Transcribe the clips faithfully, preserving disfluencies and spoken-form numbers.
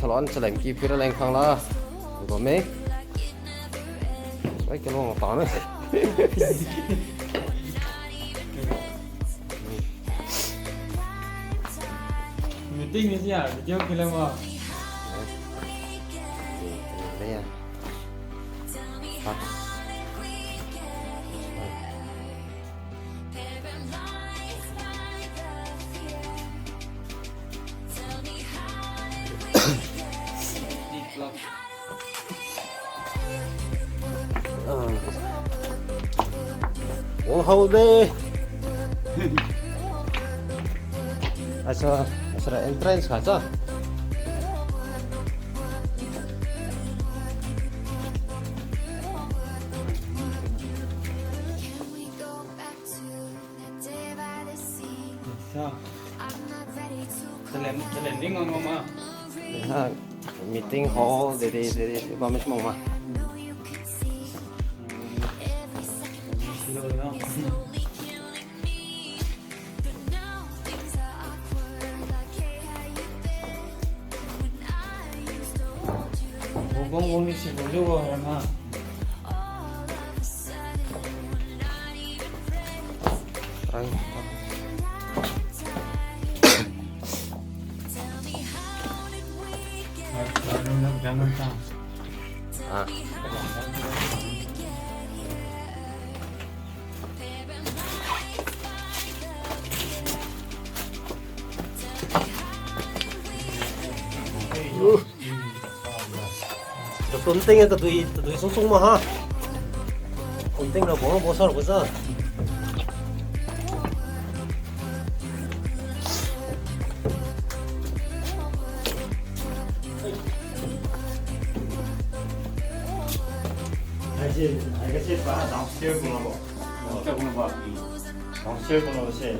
Salon chalem ki pira leng khang la. Bamme. Ai, kalo ma pa na. Meeting ni sia, video kila ma. Ni, ni, ni, ya. Wang hao de. Asa, asa entrance kha cha. Sa. Chalem, chalem ding ngam ngam ma. Ha, meeting hall, dede, dede, ba mis mong ma. Bong bong ni si bulu ha. Ai. Ah. Takum ting e, tadui, tadui sung sung ma ha. Kum ting ra bo, bo sar bo sa. Hai si, hai ka si pa downstairs kung la bo. Downstairs kung la bo. Downstairs kung la bo se.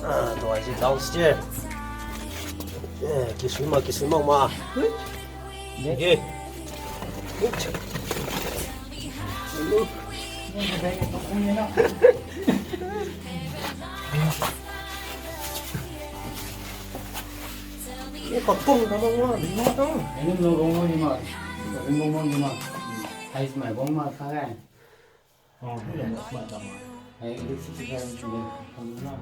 Ah, to ai si downstairs. Eh, kisui ma, kisui ma ma. Ye. Ni kapung ka ma ma, ni ma tong. Ini no gong ni ma. Gong gong ni ma. Hai smai gong ma ka hai. Oh, ni ma tong. Hai, ini si si ka ni ma.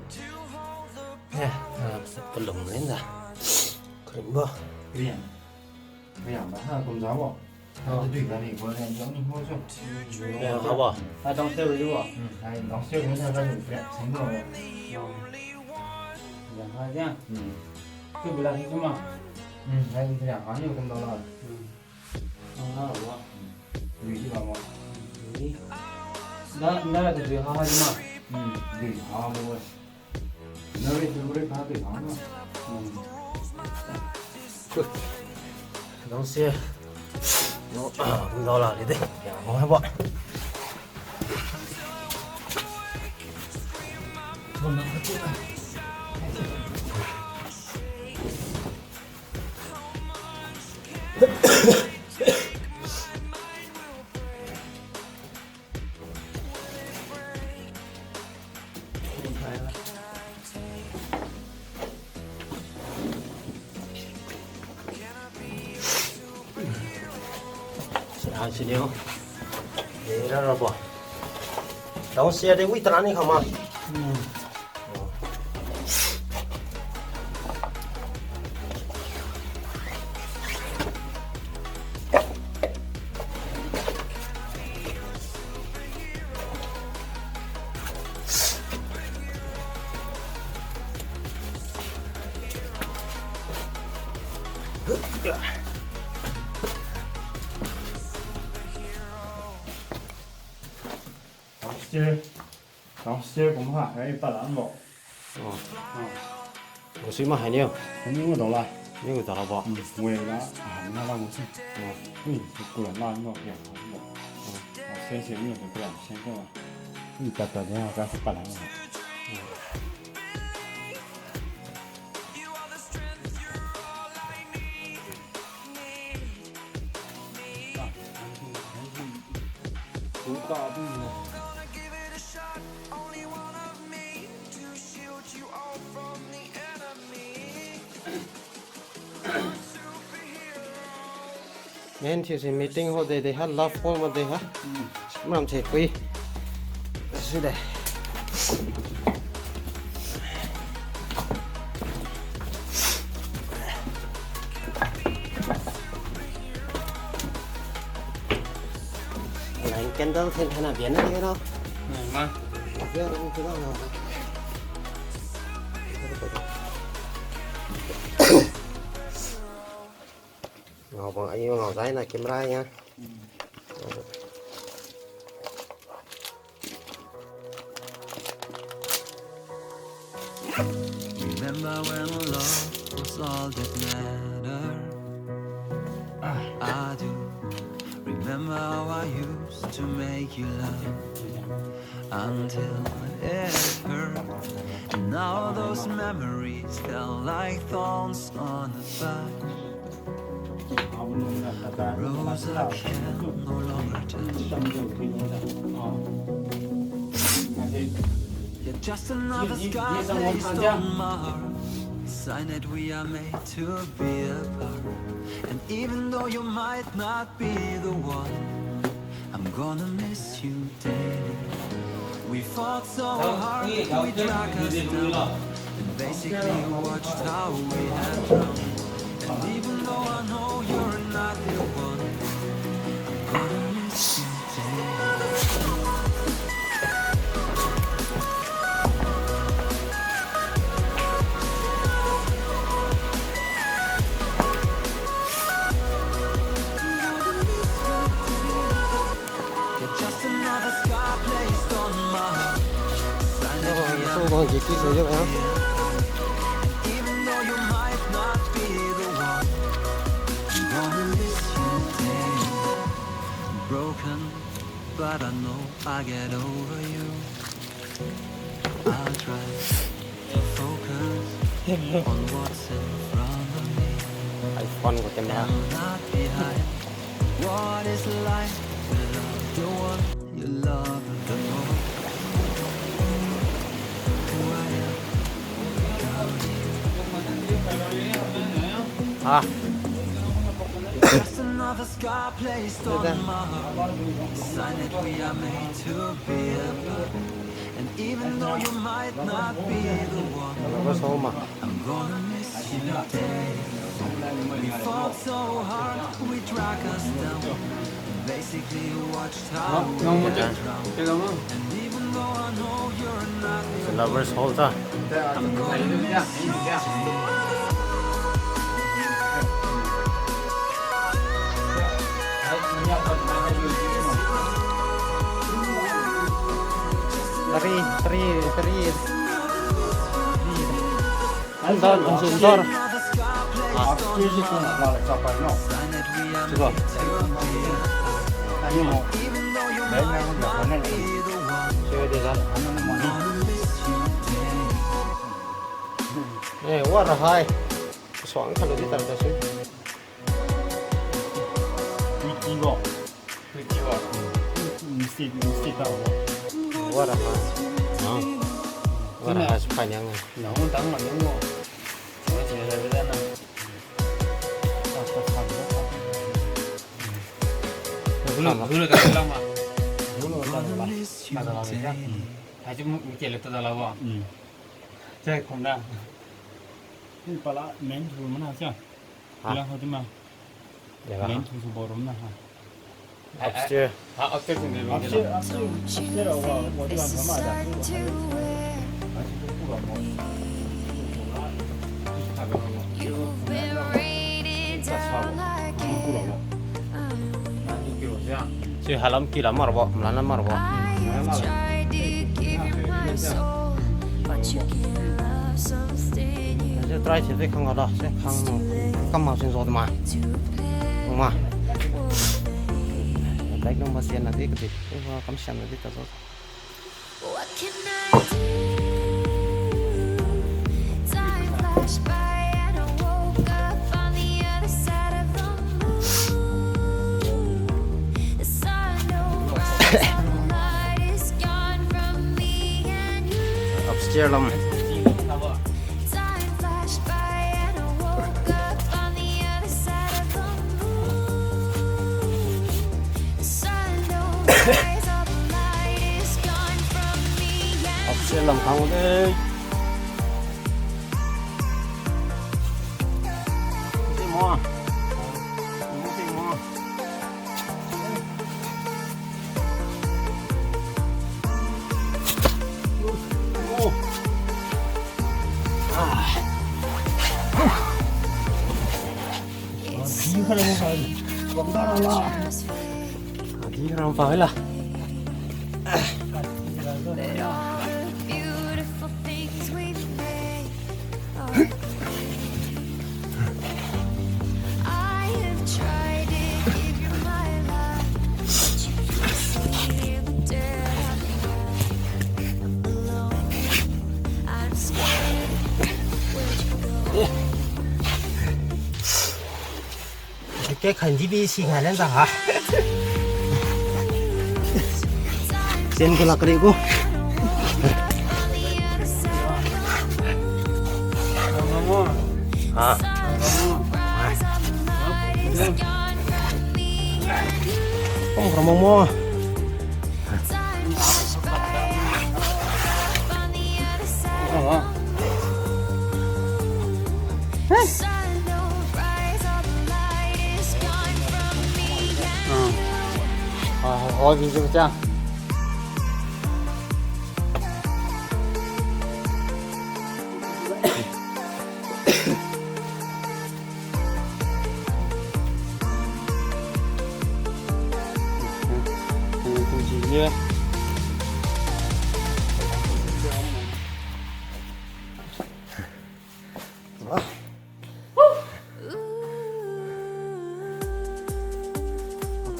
Eh, ah, pelung ni da. Kering ba. Kering. Kering ba ha, kum za bo. Oh. Dui ga ni bo ni, yang ni ho so. Ya, haba. Ah, downstairs ni bo. Hmm, hai, downstairs ni na ga ni, kering, sing bo. Oh. Ya, ha, ya. Hmm. Tu bila ni tu ma. Hmm, hai, ni ya, ha, ni kum da la. Hmm. Ah, ha, wa. Hmm. Dui ji ba ma. Dui. Na, na, tu dui ha, ha, ji ma. Hmm, dui ha, ma, wa. Nari tu muri pha tu hang na. Hmm. Downstairs. No, ah, kum dao la le de. Ya, mo hai bo. Sira sini o. Era ra bo. Downstairs de wi tara ni kha ma. Hmm. Downstairs. Downstairs kum ha, hai pa lan bo. Oh. Ah. Bo sui ma hai niu. Hai niu dao la. Niu dao la bo. Hmm, wei la. Ah, na la mo si. Oh. Ui, ku la na mo ya. Oh. Ah, sen sen ni ku la sen ko. Ui, ta ta ni ka si pa lan. Oh. Main thiu si meeting ho de de ha, love home de ha. Hmm. Maram se kui. Side. Line candle thin hana bian na de no. Nai ma. Bian na de no. Ngao bang, ai ngao zai na camera ya. Remember when love was all that mattered? I do. Remember how I used to make you laugh until it hurt. And now those memories fell like thorns on a bush. Rose I can no longer touch. You're just another scar placed on my heart. Sign that we are made to be apart. And even though you might not be the one, I'm gonna miss you daily. We fought so hard, we dragged us down, and basically watched how we had drowned. And even though I know you're not the one, I'm gonna miss you daily. You're just another scar placed on my heart. Sign that we are meant to be apart. And even though you might not be the one, I'm gonna miss you daily. Broken, but I know I'll get over you. I'll try to focus on what's in front of me. iPhone gu camera. And not behind. What is life without the one you love the most? Who I am without you. Ah. Just another scar placed on my heart. Sign that we are made to be apart. And even though you might not be the one, I'm gonna miss you daily. We fought so hard, we dragged us down. Basically watched how we had drowned. And even though I know you're not the one, I'm gonna miss you daily. It's a lover's hole ta. Three, three, three. Andor, andor. Ah. Sibo. Sibo de ga. Eh, wara hai. Suang khalu di tar ta sui. Wiki bo. Wiki bo. Mesti, mesti tahu bo. Wara ha. Ah. Wara ha, sukha nyang. Nang tang ma nyang bo. Wara sini ada beda na. Dulu, dulu tak lama. Dulu tak lama. Tak lama ya. Aja mu, mu kele tak lama. Hmm. Cek kau na. Ini pala main room mana sih? Ha? Bilang kau tu mah. Ya, main tu sebuah room na, ha. Upstairs. Ha, upstairs ni room. Upstairs, upstairs, upstairs awak, awak tu lama dah. You've been raining down like hell. Si halam ki lamar bo, mlan lamar bo. I tried to give you my soul, but you can't love something new. Si try si de khang la, si khang no. Kam ma sin zo de ma. Too bad. Ma. Like no ma sian na de kati. Wa kam sian na de ta zo. What can I do? Time flashed by and I woke up on the other side of the moon. The sun don't rise and the light is gone from me and you. Upstairs lam. Time flashed by and I woke up on the other side of the moon. Oxygen lam khang de. Ke khan di bi si khan lan da ha. Sen ko lakri ko. Ha. Kong ramong mo.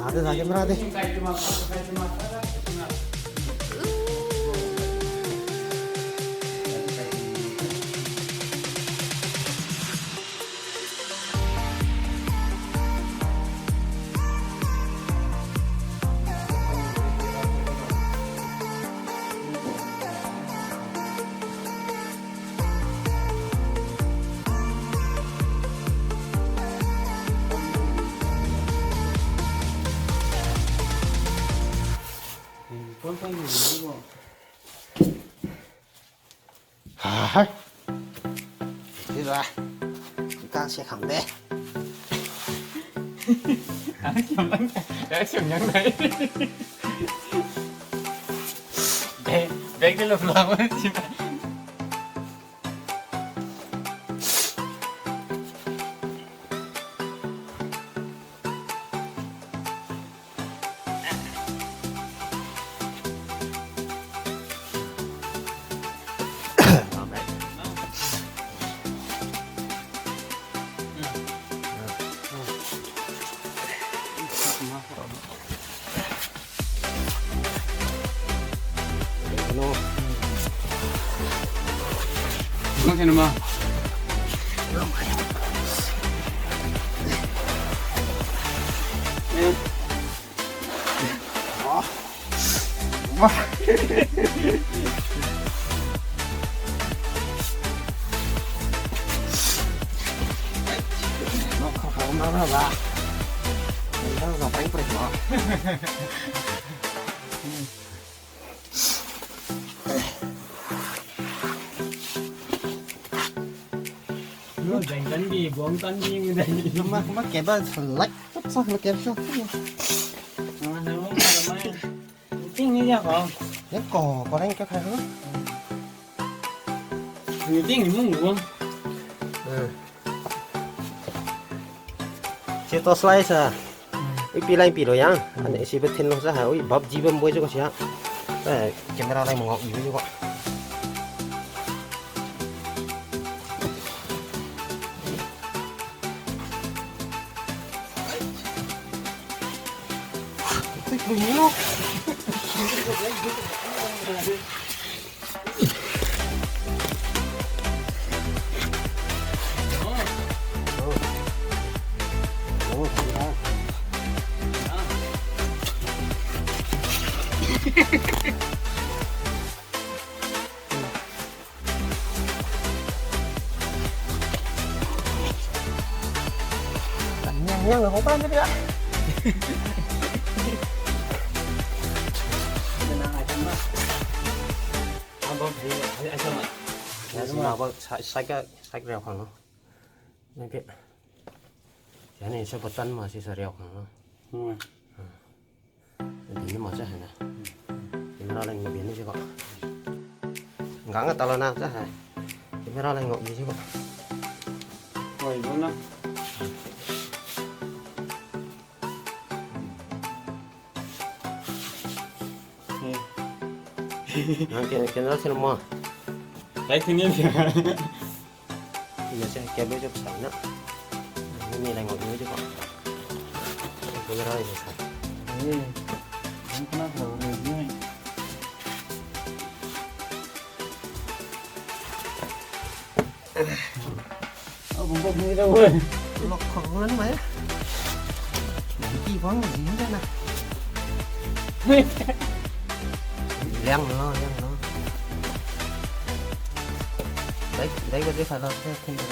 Tadi lagi mana di? Hai. Sira. Kang se khang de. Bag, bag de lo lang ma si ma. Jeng tan bi, buang tan bi, ngi dai. Nama, nama cable select, tap sa cable sa. Nama, nama, nama. Ting ni ya ko. Ya ko, ko reng ke khai ko. Ni ting ni mung ko. Eh. Si torch light sa. Hmm. Ui, pi lai pi lo yang. Hmm. Ane si ba thin lo sa ha. Ui, bab ji bam boi jo ko sia. Eh, camera lai mangok i jo ko. Ui, ui, ui. Nyang, nyang, kau pan dia. Ai, ai, ai, sama. Ai, sama ba, sa, sa ka, sa ka riau khang no. Nang ke. Yani sa button ma si sa riau khang no. Hmm. Di ni ma cha hai na. Camera leng bi ni si ko. Ngang a talo na cha hai. Camera leng ngok bi si ko. Oi, lo na. Nang ke, camera sini ma. Light sini. Ina se cable jok sai na. Ni leng ngok ni jok. Camera ni sai. Eh, ang kena kalau ni. Oh, bungkuk ni dah, woi. Lok khong lan mai. Nanti bang ni dah na. Liang lo, liang lo. Dai, dai ko dai khala, dai khala.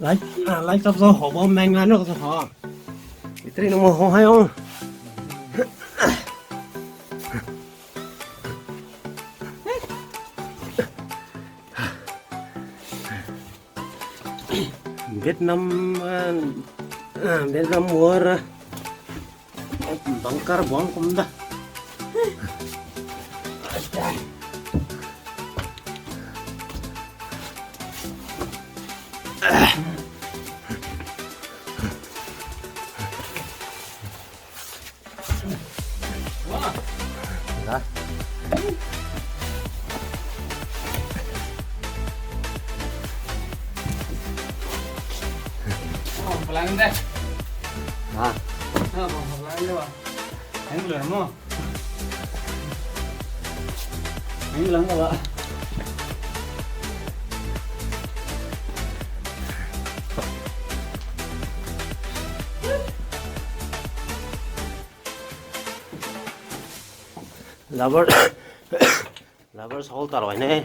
Lai, ah, lai chap so ho bo meng la no so ho. Itri no mo ho hai o. Vietnam, ah, ah, Vietnam War, ah, bunker buang kumda. Wah. Dah. Oh, pelang deh. Ha. Ha, bang pelang deh, wah. Hang lor mo. Hang lang ka, wah. Rubber, rubber hole taroi ne.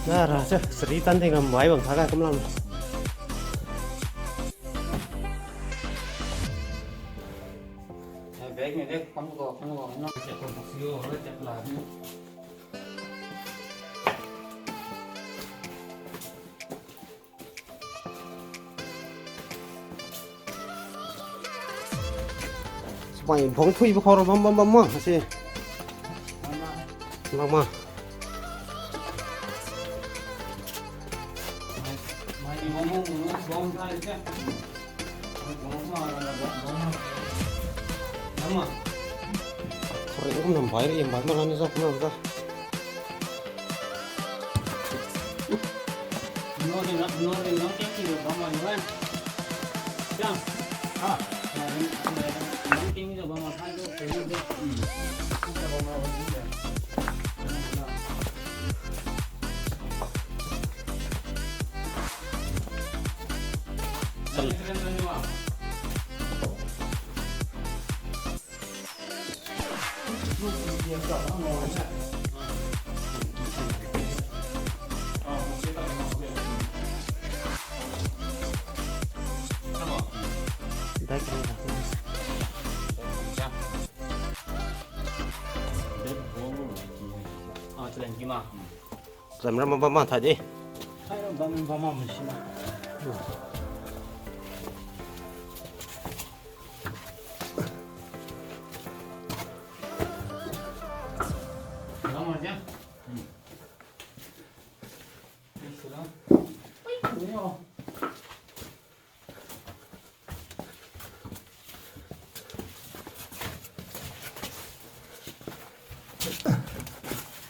Nara se, seri tan ding am wai bam thaga kumlam. Mai bong phuibo khoro bam bam bam ma, asi. Lama. Khore kum nam bai ri, bai ma lan ni sa kum nam sa. Lamra ma bam ma thaidi.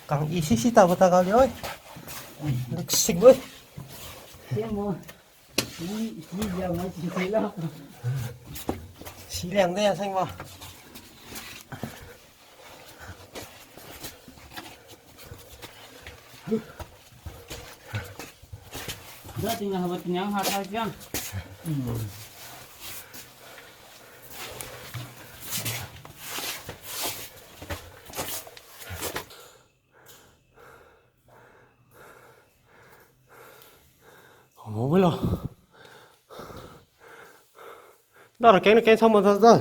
Kang i sisi tabo ta kali oi. Leksik oi. Semo. Ni, ni dia mai sisi la. Siliang de aseng ma. Dah tinggal haba tinggal ha thai siang. Habo lo. Dara keng na keng sama da da.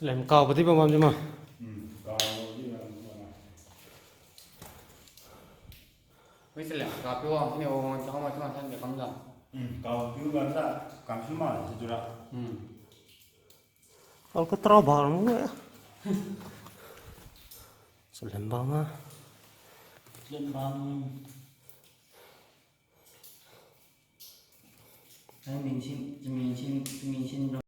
Lem kao pati bam bam jima. Wi se lem kao pi wang ni wang wang tang ma tang san de kam da. Kao pi wang da kam su ma se tu ra. Al ka trao ba mo ya. Sa lem ba ma. Lem ba mo. Hai min sin, min sin, min sin do.